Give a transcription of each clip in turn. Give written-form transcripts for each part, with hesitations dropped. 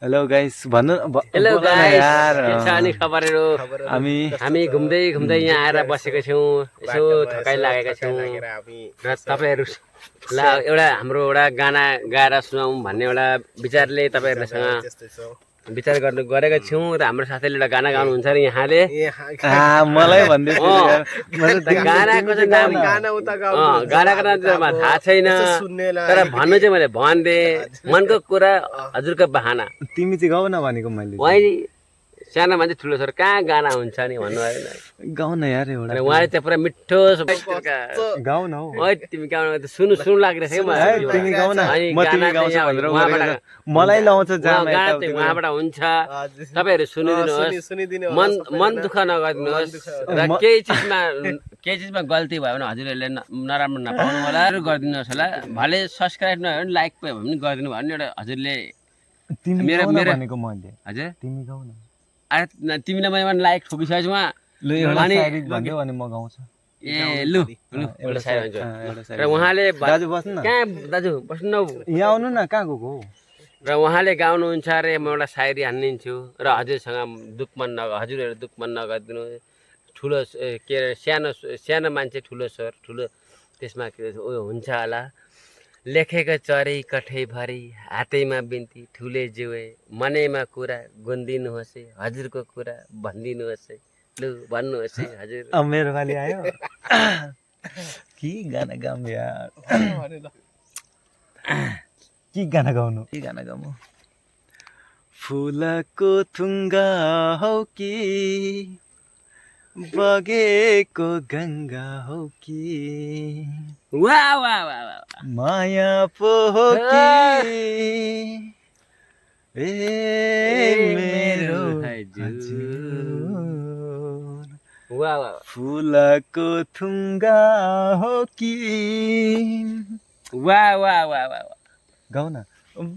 Hello guys भन्नु hello बोल न गाइस, यार के छ अनि खबरहरू? हामी घुम्दै घुम्दै यहाँ आएर बसेका छौँ। यसो थकाइ लागेका छौँ र तपाईँहरू ल एउटा हाम्रो एउटा गाना गाएर सुनाउँ भन्ने एउटा विचारले तपाईँहरूसँग विचार गरेका छौँ र हाम्रो साथीले एउटा गाना गाउनुहुन्छ अरे यहाँले। मलाई भन्दैछ यार गानाको चाहिँ नाम गानाको नाम चाहिँ मलाई थाहा छैन, तर भन्नु चाहिँ मैले भनिदिएँ। मनको कुरा हजुरको बहाना। तिमी चाहिँ गाउ न भनेको मैले उहाँले सानो मान्छे ठुलो छोरा कहाँ गाना हुन्छ नि भन्नु भएन। गाउ न यार एउटा अनि उहाँले चाहिँ पुरा मिठो गाउ न हौ ओइ तिमी गाउनु त सुन्नु लागिरहेछ कि मलाई। तिमी गाउ न अनि म तिमी गाना गाउँछु चाहिँ भनेर उहाँबाट मलाई लाउँछ जाम गाना चाहिँ उहाँबाट हुन्छ। तपाईँहरू सुनिदिनुहोस्, मन दुःख नगरिदिनुहोस् र केही चिजमा गल्ती भयो भने हजुरहरूले नराम्रो नपाउनु होला र गरिदिनुहोस् होला। भले सब्सक्राइब नभए पनि लाइक भयो भने गरिदिनु भयो भने एउटा हजुरले तिमी मेरो गाउ न मेरो भनेको मैले हजुर तिमी गाउ न अरे तिमीलाई मैले लाइक ठोकिसकेछु उहाँ। ल एउटा अनि शायरी भन्दियो अनि म गाउँछु ए लु एउटा साइड हुन्छ एउटा र उहाँले दाजु बस्नु न कहाँ दाजु बस्नु न यहाँ आउनु न कहाँ गएको हो र उहाँले गाउनुहुन्छ अरे म एउटा सायरी हानिदिन्छु र हजुरसँग हजुरहरू दुःखमन नगरिदिनु। ठुलो के अरे सानो मान्छे ठुलो स्वर ठुलो त्यसमा उयो हुन्छ होला। लेखेको चरी कठैभरि हातैमा बिन्ती ठुले जिउे मनैमा कुरा गुन्दिनुहोस् है हजुरको कुरा भनिदिनुहोस् है। लु भन्नुहोस् है हजुर। मेरो पालि आयो के गाना गाउँ यार के गाना गाउनु फुलको थुङ्गा हौ कि बगेको गङ्गा हौ कि वाह वाह वाह वाह माया पो हो कि ए मेरो हजुर वाह वाह फुलको थुङ्गा हो कि वाह वाह वाह वाह गाउँ न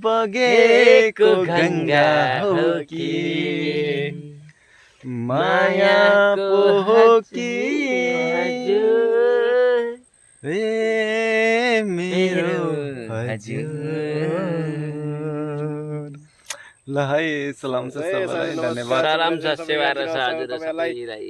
बगेको गङ्गा हो कि माया पो हो कि ए मेरो हजुर ल है सलाम छ सबैलाई धन्यवाद सलाम छ सेवा र छ हजुर सबैलाई।